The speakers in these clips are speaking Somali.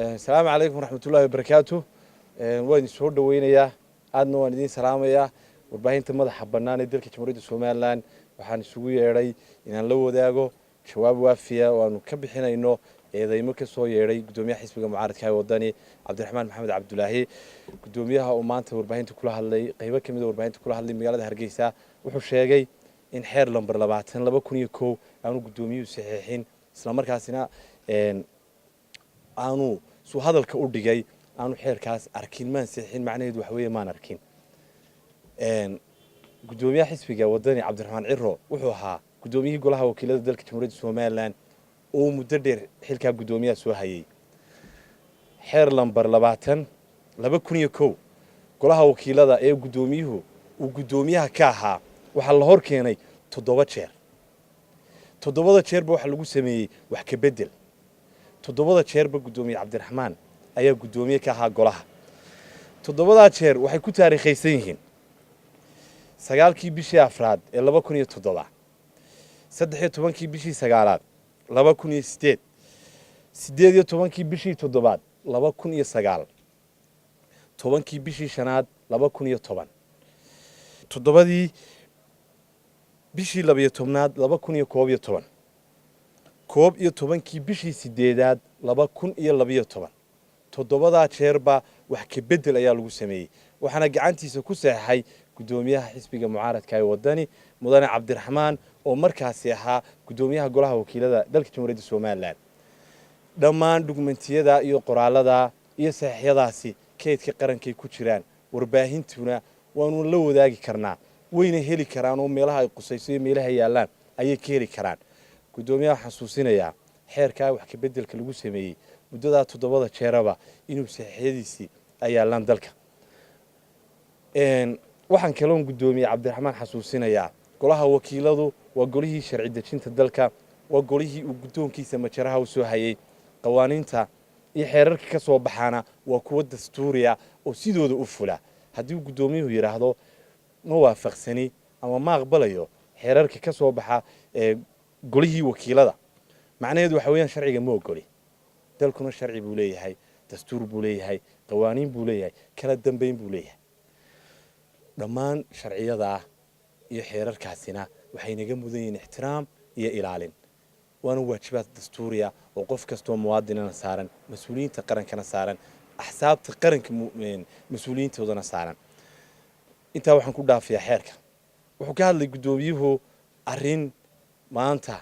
Asalaamu calaykum waraxmatullahi wabarakaatu. Waan idin soo dhoweynayaa, aadna waan idiin salaamayaa. Warbaahinta madaxa bannaan ee dalka Jamhuuriyadda Somaliland waxaan isugu yeedhay inaan la wadaago jawaab waafiya oo aanu ka bixinayno eedeymo ka soo yeedhay guddoomiyaha xisbiga mucaaradka ee Wadani, Cabdiraxmaan Maxamed Cabdulaahi. Guddoomiyaha oo maanta warbaahinta kula hadlay, qaybo ka mid a warbaahinta kula hadlay magaalada Hargeysa, wuxuu sheegay in xeer lambar 20, 2001 aanu guddoomiyuhu saxiixin, islamarkaasina aanu suu hadalka u dhigay aanu xeerkaas arkin. Maan saxiixin macnaheedu waxa weeye maan arkin. Guddoomiyaha xisbiga Wadani, Cabdiraxmaan Ciro, wuxuu ahaa guddoomiyihii golaha wakiilada dalka Jamhuuriyadda Somaliland oo muddo dheer xilkaa guddoomiyaha soo hayay. Xeer lambar 20, 2001 golaha wakiilada ee guddoomiyuhu uu guddoomiyaha ka ahaa waxaa la hor keenay 7 jeer. 7da jeerba waxaa lagu sameeyey wax ka bedel. 7da jeerba guddoomiye Cabdiraxmaan ayaa guddoomiye ka ahaa golaha. 7daa jeer waxay ku taariikhaysan yihiin 9kii bishii afraad ee 2007, 13kii bishii sagaalaad 2008, 18kii bishii toddobaad 2009, 10kii bishii shanaad 2010, 7dii bishii 12aad 2011, 11kii bishii sideedaad 2012. 7daa jeerba wax ka bedel ayaa lagu sameeyey, waxaana gacantiisa ku saxeixay guddoomiyaha xisbiga mucaaradka ee Wadani, mudane Cabdiraxmaan, oo markaasi ahaa guddoomiyaha golaha wakiilada dalka Jamhuuriyadda Somaliland. Dhammaan dhugmentiyada iyo qoraalada iyo saxiixyadaasi kaydka qarankay ku jiraan, warbaahintuna waanu la wadaagi karnaa, wayna heli karaan oo meelaha ay qusayso iyo meelaha yaallaan ayay ka heli karaan. Guddoomiyaha waxaan xasuusinayaa xeerkaa wax ka beddelka lagu sameeyey muddadaa 7da jeeraba inuu saxiixyadiisii ay yaallaan dalka. Waxaan kaloon guddoomiye Cabdiraxmaan xasuusinayaa, golaha wakiiladu waa golihii sharci dejinta dalka, waa golihii uu guddoonkiisa majaraha u soo hayay. Qawaaniinta iyo xeerarka ka soo baxaana waa kuwo dastuuriya oo sidooda u fula. Haddii uu guddoomiyuhu yidhaahdo ma waafaqsani ama ma aqbalayo xeerarka ka soo baxa ee golihii wakiilada, macnaheedu waxa weeyaan sharciga ma ogoli. Dalkuna sharci buu leeyahay, dastuur buu leeyahay, qawaaniin buu leeyahay, kala dambeyn buu leeyahay. Dhammaan sharciyadaa iyo xeerarkaasina waxay naga mudan yihiin ixtiraam iyo ilaalin, waana waajibaad dastuuriya oo qof kastoo muwaadinana saaran, mas-uuliyiinta qarankana saaran, axsaabta qaranka mas-uuliyiintoodana saaran. Intaa waxaan ku dhaafayaa xeerka. Wuxuu ka hadlay guddoomiyuhu arrin maanta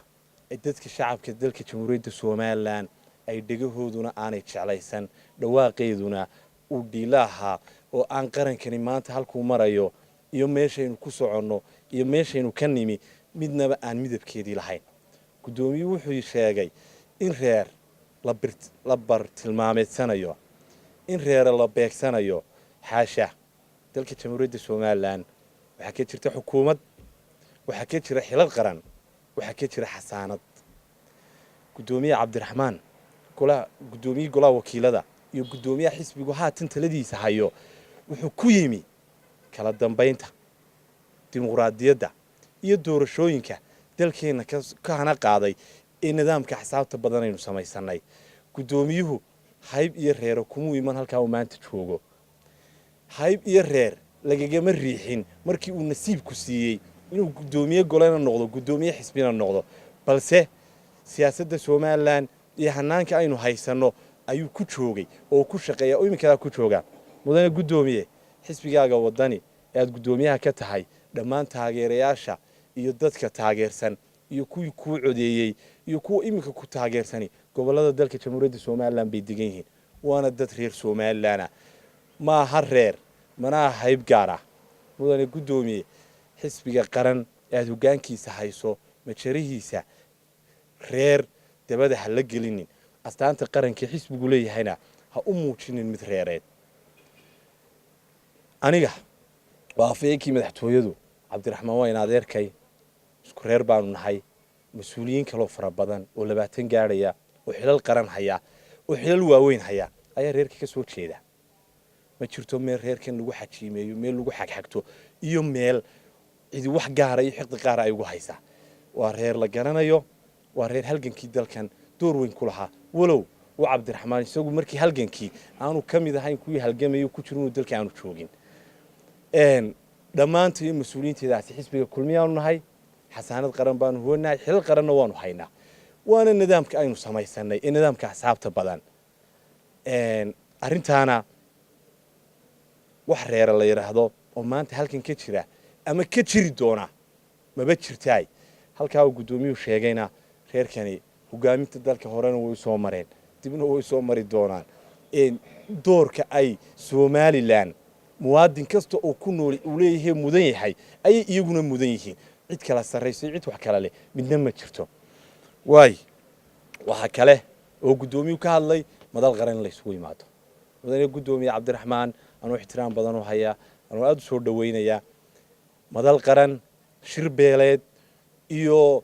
dadka shacabka dalka Jamhuuriyadda Somaliland ay dhegahooduna aanay jeclaysan, dhawaaqeeduna uu dhiilo ahaa, oo aan qarankani maanta halkuu marayo iyo meeshaynu ku soconno iyo meeshaynu ka nimi midnaba aan midabkeedii lahayn. Guddoomiyuhu wuxuu sheegay in reer la bartilmaameedsanayo, in reere la beegsanayo. Xaasha! Dalka Jamhuuriyadda Somaliland waxaa ka jirta xukuumad, waxaa ka jira xilal qaran, waxaa ka jira xasaanad. Guddoomiye Cabdiraxmaan, golaha, guddoomiyihii golaha wakiilada iyo guddoomiyaha xisbigu haatan taladiisa hayo, wuxuu ku yimi kala dambaynta, dimuqraadiyadda iyo doorashooyinka dalkeenna ka hana qaaday ee nidaamka axsaabta badan aynu samaysanay. Guddoomiyuhu hayb iyo reero kumuu iman halkaa uu maanta joogo. Hayb iyo reer lagagama riixin markii uu nasiibku siiyey inuu guddoomiye golena noqdo, guddoomiye xisbina noqdo, balse siyaasadda Somaliland iyo hanaanka aynu haysanno ayuu ku joogay oo ku shaqeeya oo iminkadaa ku joogaa. Mudane guddoomiye, xisbigaaga Wadani ee aad guddoomiyaha ka tahay, dhammaan taageerayaasha iyo dadka taageersan iyo kuwii kuu codeeyey iyo kuwa iminka ku taageersani gobollada dalka Jamhuuriyadda Somaliland bay degan yihiin, waana dad reer Somaliland ah, ma aha reer, mana aha hayb gaar ah. Mudane guddoomiye, xisbiga qaran ee aad hoggaankiisa hayso majarihiisa reer dabada ha la gelinin, astaanta qarankii xisbigu leeyahayna ha u muujinin mid reereed. Aniga waa afayeenkii madaxtooyadu. Cabdiraxmaan waa in adeerkay, isku reer baanu nahay. Mas-uuliyiin kaloo fara badan oo 20 gaadhaya oo xilal qaran haya oo xilal waaweyn haya ayaa reerka ka soo jeeda. Ma jirto meel reerkan lagu xajiimeeyo, meel lagu xagxagto iyo meel cidi wax gaara iyo xiqdi qaara ay ugu haysaa. Waa reer la garanayo, waa reer halgankii dalkan door weyn ku lahaa, walow Uu Cabdiraxmaan isagu markii halgankii aanu ka mid ahayn kuwii halgamayay ku jiro inuu dalka aanu joogin. Dhammaantayo mas-uuliyiinteedaasi xisbiga Kulmiyaanu nahay, xasaanad qaran baanu huwanahay, xilal qaranna waanu haynaa. Waana nidaamka aynu samaysanay ee nidaamka axsaabta badan. Arrintaana wax reera la yidhaahdo oo maanta halkan ka jira ama ka jiri doona maba jirtaay. Halkaa uu guddoomiyuhu sheegayna, reerkani hogaaminta dalka horena way soo mareen, dibna way soo mari doonaan. Doorka ay Somalilan muwaadin kasta oo ku nooli uu leeyahay, mudan yahay, ayay iyaguna mudan yihiin. Cid kala sarrayso, cid wax kale leh midna ma jirto. Waay, waxaa kale oo guddoomiyuhu ka hadlay madal qaran in la isugu yimaado. Mudane guddoomiye Cabdiraxmaan, anuu ixtiraam badan u hayaa, anuu aada u soo dhawaynayaa, madal qaran, shir beeleed iyo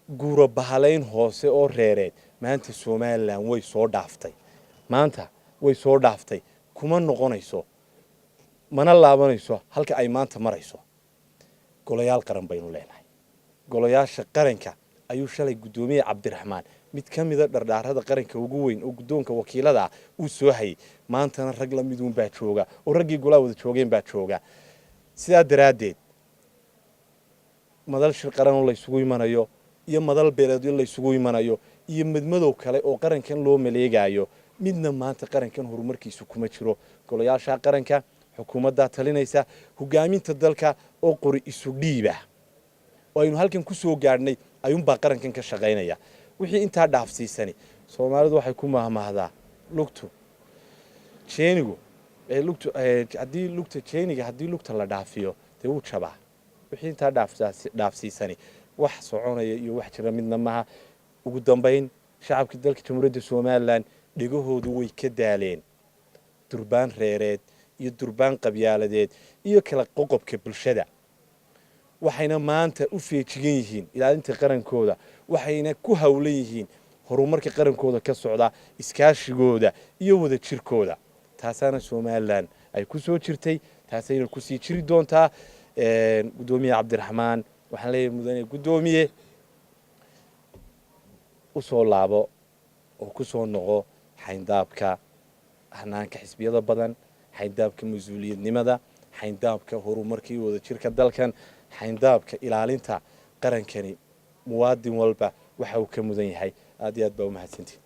guuro bahalayn hoose oo reereed maanta Somalilan way soo dhaaftay, maanta way soo dhaaftay. Kuma noqonayso, mana laabanayso halka ay maanta marayso. Golayaal qaran baynu leenahay. Golayaasha qaranka ayuu shalay guddoomiye Cabdiraxmaan mid ka mida dhardhaarada qaranka ugu weyn oo guddoonka wakiilada ah uu soo hayay. Maantana rag la miduun baa jooga oo raggii golaha wada joogeen baa jooga. Sidaa daraaddeed, madal shir qaran oo laysugu imanayo iyo madal beeleedyo laysugu imanayo iyo madmadow kale oo qarankan loo maleegaayo midna maanta qarankan horumarkiisu kuma jiro. Golayaasha qaranka, xukuumaddaa talinaysa, hogaaminta dalka oo qori isu dhiiba oo aynu halkan ku soo gaadhnay ayuunbaa qarankan ka shaqaynaya. Wixii intaa dhaafsiisani, Soomaalidu waxay ku mahmahdaa lugtu jeenigu lugtu haddii lugta jeeniga haddii lugta la dhaafiyo, dee wuu jabaa. Wixii intaa dhaafsiisani wax soconaya iyo wax jira midna maha. Ugu dambayn, shacabka dalka Jamhuuriyadda Somalilan dhegahoodu way ka daaleen durbaan reereed iyo durbaan qabyaaladeed iyo kala qoqobka bulshada. Waxayna maanta u feejigan yihiin ilaalinta qarankooda, waxayna ku howlan yihiin horumarka qarankooda ka socda, iskaashigooda iyo wada jirkooda. Taasaana Somalilan ay ku soo jirtay, taasayna kusii jiri doontaa. Guddoomiye Cabdiraxmaan waxaan leeyahay: mudane guddoomiye, u soo laabo oo ku soo noqo xayndaabka hanaanka xisbiyada badan, xayndaabka mas-uuliyadnimada, xayndaabka horumarka iyo wada jirka dalkan, xayndaabka ilaalinta qarankani muwaadin walba waxa uu ka mudan yahay. Aad iyo aad baa umahadsantihin.